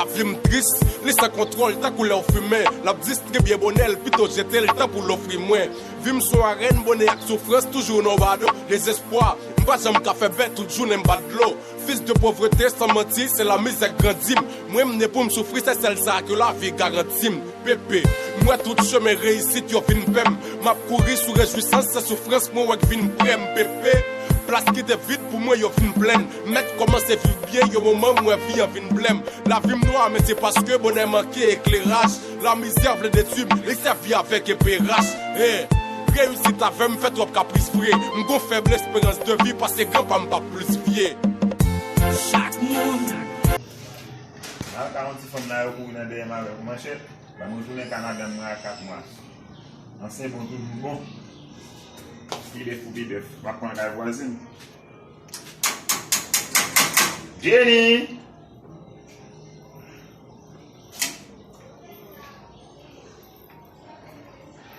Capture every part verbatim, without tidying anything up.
Lavi m tris, li san kontwòl, tankou lè w fimen. L ap distribye bonè l, pito jete l, tan pou l ofri mwen. Vi m sou arèn, bonè ak soufrans, toujou nan bado, dezespwa. M pa janm ka fè bè, tout jounen m bat dlo. Fils de pauvreté, san manti, se lamizè k grandi m. Mwen, m ne pou m soufri, se sèl sa ke lavi garanti m. Pepe, m wè tout chemen reyisit yo vin pè m. M ap kouri sou rejwisans, se soufrans mwen wè k vin prè m. Pepe, plas ki te vid pou mwen yo vin plen. M mèt kòmanse viv byen, yon moman m wè vi an vin blè m. Lavi m nwa, men se paske bonè manke ekleraj. Lamizè vle detwi m, li sèvi avèk epe rach. Hey, reyisit avè m fè twòp kapris vre. M gon fèb esperans de vi, pase granpa m pa plis vye. Chak moun. Al ka yon ti fanm nan yo kouri nan dèyè m avèk yon manchèt. Ban m retounen ka madanm mwen a kat mwa. Ansyen bon, toujou bon. Pi bèf pou pi bèf. M ap pran kay vwazin. Jenny!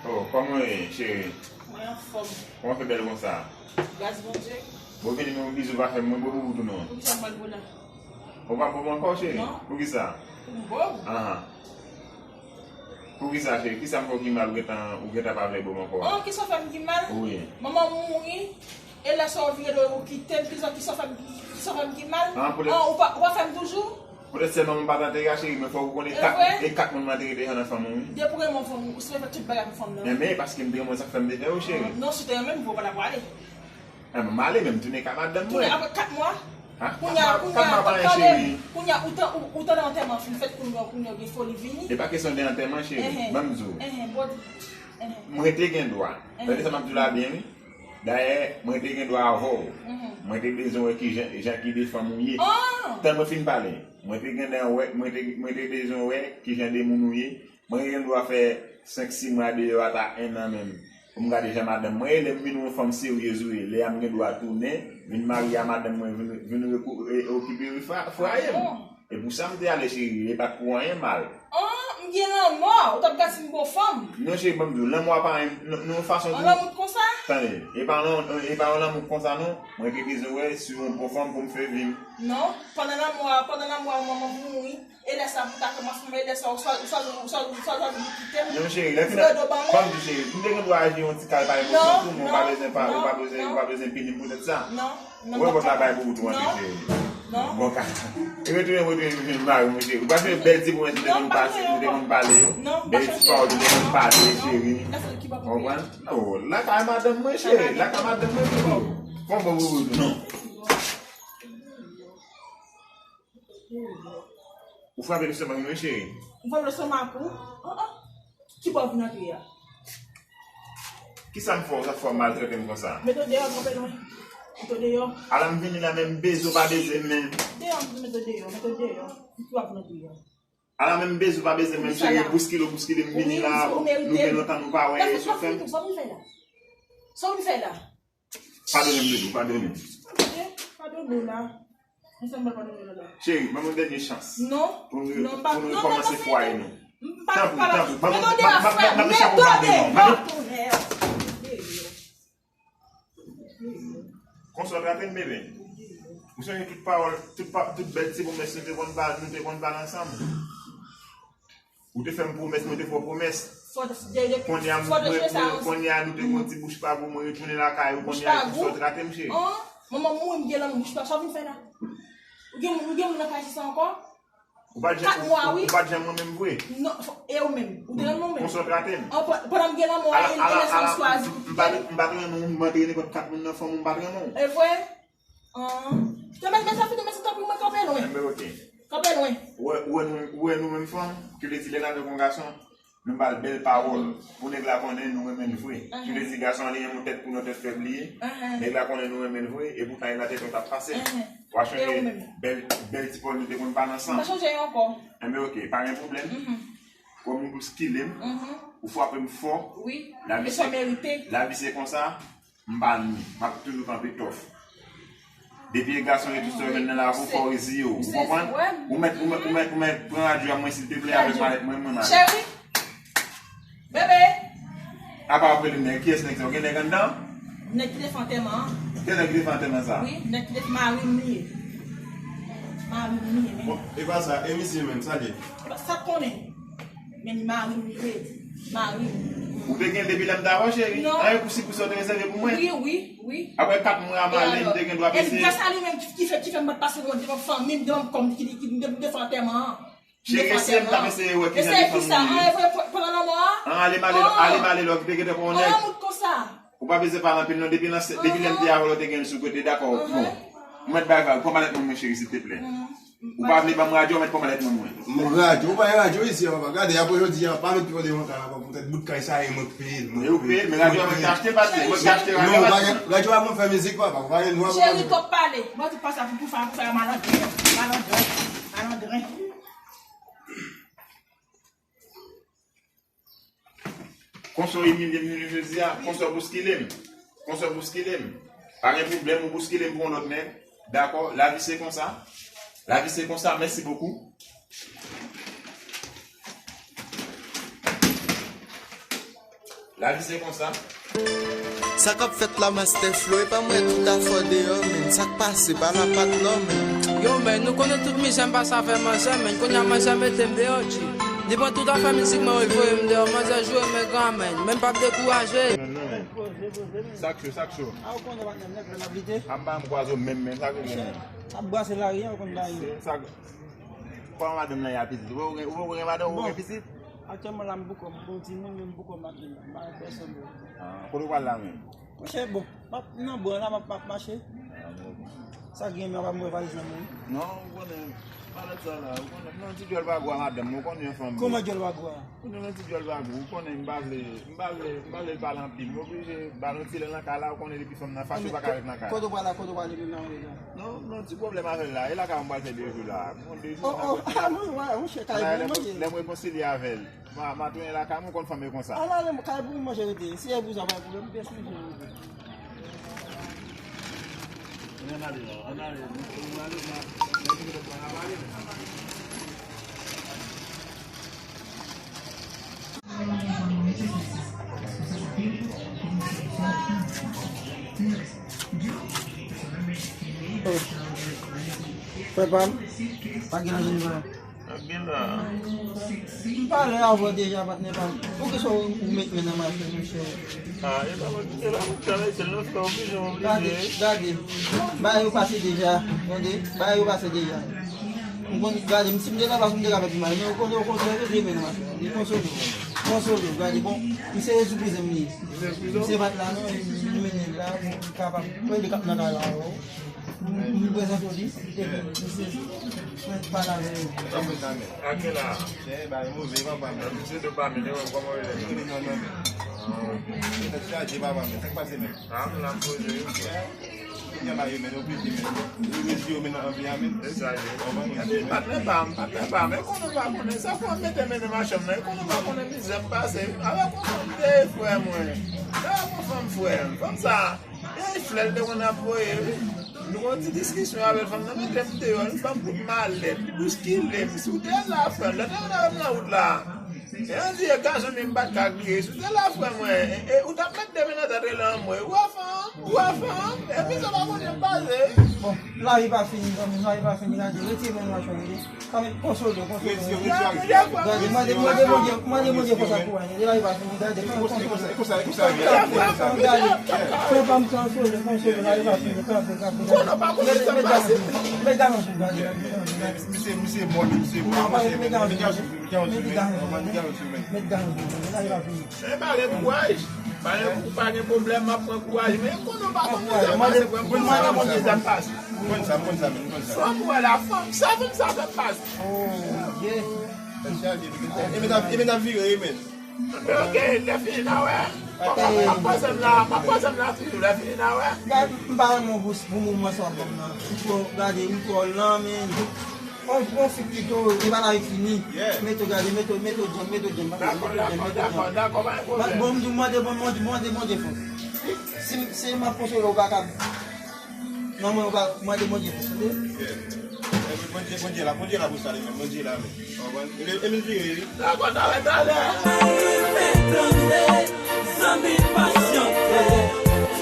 Oh, kòman w ye, cheri? Mwen anfòm. Kòman w fè bèl konsa? Gras Bondye. Bon, vini, men yon bizou pa fè m, mwen bo pou ou tou non. Poukisa m pral bo la? Ou pa bo m ankò, cheri? Non. Poukisa? Pou m bo ou? Ahan. Poukisa, cheri? Kisa m fè w ki mal ou gentan, ou gentan pa vle bo m ankò? Oh, kisa w fè m ki mal? Wi. Manman m mouri. E lè sa w vire do w kite m, kisa, kisa w fè m, kisa w fè m ki mal? Ah, poutèt, ah, ou pa, ou pa fè m toujou? Poutèt sèlman mwen pa t antere a, cheri, men fòk ou konnen e kat, vre, e kat moun m antere deja nan fanm ou, wi. Depi w renmen yon fanm, ou sipoze fè tout bagay pou fanm nan. Men, men, paske m te renmen sa k fè m te fè yo, cheri. Non, si w te renmen m, ou pa t ap prale. Enben, m ale, men m tounen ka madanm mwen. Tounen apre kat mwa? Ha? Kounye a, kat mwa, kounye a, kat mwa pa anyen, tande, cheri. Kounye a, ou tan-, ou, ou tande antèman fin fèt, kounye a, kounye a gen foli vini. E pa kesyon de antèman, cheri. Enhen. Ban m di w. Enhen, bon. Enhen. Mwen te gen dwa. Enhen. Tande sa m ap di w la byen, wi. Dayè, mwen te gen dwa avè w. Mhm. Mwen te bezwen wè ki jan, jan ki de fanm ou ye. Ah! Tan mwen fin pale. Mwen te gen dwa wè, mwen te, mwen te bezwen wè ki jan de moun ou ye. Mwen gen dwa fè senk, sis mwa deyò, ata en an menm. Pou m gade jan madanm mwen ye, lè m vin yon fanm seryez ou ye, lè a m gen dwa tounen, vin marye a madanm mwen, vin, vin rekou-, e, okipe fra-, fwaye m. Ah bon? E pou sa m te ale, cheri, e pa t pou anyen mal. Ah, m gen lanmò, ou t ap gad si m gon fanm. Non, cheri, ban m di w, lanmò a pa yon, non, non, fason. An pou lanmou konsa? Tande, e pa yon, e pa yon lanmou konsa, non. Mwen te bezwen wè si w yon bon fanm pou m fè vi m. Non, pandan lanmò a, pandan lanmò a, manman m mouri. E lè sa pou ta kòmanse, e lè sa ou swa, ou swa, ou swa, ou swa, ou swa, ou kite m. Non, cheri, lè fini, ban m di, cheri, m te gen dwa aji yon ti kalpay pou ou tou, men ou pa bezwen pa, ou pa bezwen, ou pa bezwen pini m poutèt sa. Non, non, non. Ou wè vòt la bay pou ou tou anpil, cheri. Non. Bon, ka. E retounen, retounen, retounen, mari, mwen, cheri. Ou pa chanje bèl ti pwomès nou te konn pase, nou te konn pale yo. Bèl ti pawòl nou te konn pale, cheri. Konprann? Oh, lakay madanm mwen, cheri. Lakay madanm mwen, cheri. Fon bon boubou, non. Ou frape lestomak mwen, cheri. M frape lestomak ou? Oh, oh. Ki bò w vin antre a? Kisa m fè w, sa fè w maltrete m konsa? Mete w deyò, kanpe lwen. Mete w deyò. Ala m vini la, men m beze w pa beze m, men. Deyò, m di mete w deyò, mete w deyò. Ki bò w vin antre a? Ala menm beze w pa beze m, menm cheri, bouskile w bouskile m vini la, nou gen lontan nou pa wè, sou fè m. Sa w vin fè la? Sa w vin fè la? Padone m, doudou, padone m. Padone, padone w la. Mwen sèlman padone w la. Cheri, ban m yon dènye chans. Non, pou nou, non, pou nou rekòmanse fwaye nou. Tanpri, tanpri, ban m, ban m, ban m, ban m, ban m chapo pa deyò. Konswa w trate m, bebe. Ou sonje tout pawòl, tout pa, tout bèl ti pwomès nou te konn ba, nou te konn pale ansanm. Ou te fè m pwomès, mwen te fè w pwomès. Kounye a, mwen, mwen, kounye a, nou te gon ti bouch pa gou, mwen retounen lakay ou, kounye a, konswa w trate m, cheri. Manman m mouri, m gen lanmou bouch pa, sa w vin fè la? Ou gen, ou gen moun nan kay sa ankò? Ou pa t janm, ou, ou pa t janm renmen m vre. Non, e ou menm? Ou te renmen w menm? Konswa w trate m. Pandan m gen lanmou a, e lè sa m chwazi pou kite l. M pa t renmen w, m antre nenpòt kat moun nan fanmi w, m pa t renmen w. E vre? An. Fidon, mèsi, mèsi, fidon, mèsi, tanpri, mwen kanpe lwen. Enben, oke. Kanpe lwen. Ou wè, ou wè nou, ou wè nou menm fanm, ki vle di lè n avèk yon gason, nou ba l bèl pawòl. Pou nèg la konnen nou renmen l vre. Ki vle di gason an li menm yon tèt pou nou tèt fèb li ye. Nèg la konnen nou renmen l vre, e poutan e nan tèt nou t ap pase. W a chonje bèl, bèl ti pawòl nou te konn pale ansanm. M pa chonje yo ankò. Enben, oke, pa gen pwoblèm. Kòm ou bouskile m, ou frape m fò. Wi, e sa w merite. Lavi se konsa. M pa ni. M ap toujou kanpe tòf. Depi e gason e tout sa w jwenn nan lavi w, fò w reziye w. Ou konprann? Ou mèt, ou mèt, ou mèt, ou mèt pran radyo a mwen, silteplè, avèk malèt mwen, mwen, mari. Cheri! Bebe! Apa w ap rele nèg? Kiyès nèg sa? Ou gen nèg anndan? Nèg ki te fè antèman an. Ki nèg ki te fè antèman sa? Wi, nèg ki te fè mari m li ye. Mari m li ye, men. Bon, e pa sa, e misye menm, sa l ye? Sa k konnen? Men li mari m li ye. Mari m. Ou te gen depi lè m t avè w, cheri? Non. Anyen pou si pou sa w te rezève pou mwen? Wi, wi, wi. Apre kat mwa m ale, m te gen dwa pese. E gras a li menm ki, ki fè, ki fè m pa t pase devan, devan fanmi m, devan kò m, ki, ki, de, devan antèman an. Cheri, se m t ap eseye wè kijan li fanm li ye. Anyen pou, pou, pou nan lanmò a? An, ale m ale, ale m ale lè w te gentan pran yon nèg. An, mout konsa. Ou pa bezwen pale anpil non, depi nan, depi lè m te avè w, te gen l sou kote, dakò, bon. Mwen bay vag, pran malèt mwen, mwen, cheri, silteplè. Ou pa vle ban m radyo, mèt pran malèt mwen, mwen. Mwen radyo, ou pa gen radyo isi a, papa. Gade, apre jodi a, pa met pye w devan kay la ankò, poutèt bout kay sa a, e mwen k peye l, mwen k peye l. E ou peye l, men radyo a mwen k achte, pa t se mwen k te achte radyo a. Non, ou pa gen radyo a, mwen fè mizik, papa, ou pa gen dwa pou. Cheri, twòp pale. Mwen tout pase pou, pou fè, pou fè malandren, malandren, malandren. Konsa w imilye m jounen jodi a, konsa w bouskile m, konsa w bouskile m. Pa gen pwoblèm, ou bouskile m pou yon lòt nèg. Dakò, lavi se konsa. Lavi se konsa, mèsi bokou. Lavi se konsa. Sa k ap fèt la, Master Flo, e pa mwen tout afè w deyò, men sa k pase, pa la pa t non, men. Yo, men, nou konnen tout mizè m pase avè manzè, men kounye a manzè mete m deyò, G. Li pran tout afè mizik mwen, li voye m deyò, manzè joure m, men granmèn, men m p ap dekouraje. Non, non, men. Sa k cho, sa k cho. A, ou konnen patnè m, nèg la m ap lite. A m pa m kwaze w menm, men sa k gen menm. Ap brase lari a, ou konn bagay yo. Se sa k Kòman madanm nan ye a pitit? Ou poko gen, ou poko gen madanm, ou poko gen pitit? Aktyèlman la, m poukò m, m gon timoun, men m poukò m ap vin la. M pa wè pèsonn vre. Ah, kote w pral la menm? Monchè, bon, m ap, m nan bò la, m ap, m ap mache. Ah, bon, bon. Sa gen, men w pa m wè valiz nan men. Non, ou konnen, pale de sa la, ou konnen, m nan ti djòl pa gwo a madanm, ou konnen yon fanm. Kòman djòl pa gwo a? Ou konnen yon ti djòl pa gwo, ou konnen m pa vle, m pa vle, m pa vle l pale anpil, m oblije ba l yon ti lè nan kay la, ou konnen depi fanm nan fache, ou pa ka ret nan kay la. Kote w pral la, kote w pral depi nan deja? Non, non, ti pwoblèm avè l la. E lakay mwen m pral fè de jou la. Bon, de jou. Oh, oh, ah, mwen, mwen, mwen, chè, kay pou manje. Lè m rekonsilye avè l, m a, m a tounen lakay mwen, ou konn fanm yo konsa. Al ale, kay pou manje rete. Si e pou sa, pa pwoblèm, byen sou manje rete. Ann ale la, ann ale. Frè pa m, pa gen anyen, frè. Ap gen la. M pale avè w deja, patnè pa m. Poukisa w, ou met men nan machin, monchè? Ah, e pa mwen, e pa mwen ki travèse l non, frè, oblije, oblije. Gade, gade. Bagay yo pase deja, tande? Bagay yo pase deja. M konn gade, m, si m te nan plas, m te ka fè pi mal. Men ou konnen, ou konnen, yo te men nan machin. Li konsole w. Konsole w, gade, bon, misye Jezi prizon m li ye. Misye Jezi prizon? Misye pa t la non, li mennen l la, pou li kapab, mwen li k ap nan kay la, oh. M, m prezante w li, epi misye, mwen pale avè yo. Sa fè sa menm? Ake la. Chè, bagay move, papa, men. Misye dopamine, wè, kòman w rele? Li rele non, non, men. Ah, ok. Tèt chaje, papa, men. Sa k pase menm? Ah, m la, m poze, wi. Kounye a la, yo mennen w piti, men. Yo retire w men nan anvi a, men. E sa ye. Epi, patnè pa m, patnè pa m. E konnen w pa konnen. Sa fè w mete men nan machann nan. E konnen w pa konnen mizè m pase. Avèk yon fanm m te ye, frè mwen. Avèk yon fanm, frè m. Fanm sa, e flè l te konn ap voye, wi. Nou gon ti diskisyon avè l, fanm nan mete m deyò. Li ban m kout malèt, li bouskile m. Si w te la, frè m, lè w te vin avè m nan wout la. E ann di, e gazon li m pa t ka kriye. Si w te la, frè mwen, e, e, ou t ap met de men nan tèt rele anmwey. Ou a fanm, ou a fanm. Epi sa pa konnen pase. Bon, lavi pa fini, zanmi, lavi pa fini, gade, retire men nou a chòm, wi. Konsole, konsole. Gade, mande, mande Bondye, mande Bondye fòs ak kouraj. Lavi pa fini, gade, konsole. Gade, frè pa m, konsole, konsole, lavi pa fini, kanpe, kanpe, gade. Met, met gazon sou, met gazon sou, gade. Misye, misye mò, misye mò, misye mò. Met gazon sou, met gazon sou, men. Met gazon sou, men. Lavi pa fini. Men pa gen kouraj. Pa gen, pa gen pwoblèm, m ap pran kouraj. Men konnen w pa konn mizè m pase, frè m, konnen sa m pase. M konn sa, m konn sa, men, m konn sa. Fanm wè la, fanm, sa fanm sa fè m pase. Oh, yeah. Tèt chaje, men. E men ap, e men ap vire, e men. Ok, lè fini n a wè. M ap pase m la, m ap pase m la toujou, lè fini n a wè. Gad, m pa renmen w pou, pou mouvman sa w ap ban m nan. M twò, gade, m twò lan, men. On, on fi pito, li pa la fini. Mete w gade, mete w, mete w djanm, mete w djanm, mete w djanm, mete w djanm. Dakò, dakò, dakò, pa gen pwoblèm. Bon, m di w, mande, mande, mande Bondye fòs. Si, si m ap konsole w, ou pa ka. Non, mwen, ou pa, mande Bondye fòs, tande? Bondye, Bondye la, Bondye la pou sa li menm, Bondye la menm. Ou konprann? E, e, e vin vire, wi. Dakò, talè, talè. Zanmi pasyante,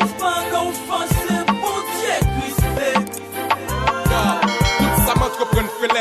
ou pa ka ofanse Bondye Kris. Tout sa m antreprè Feel it.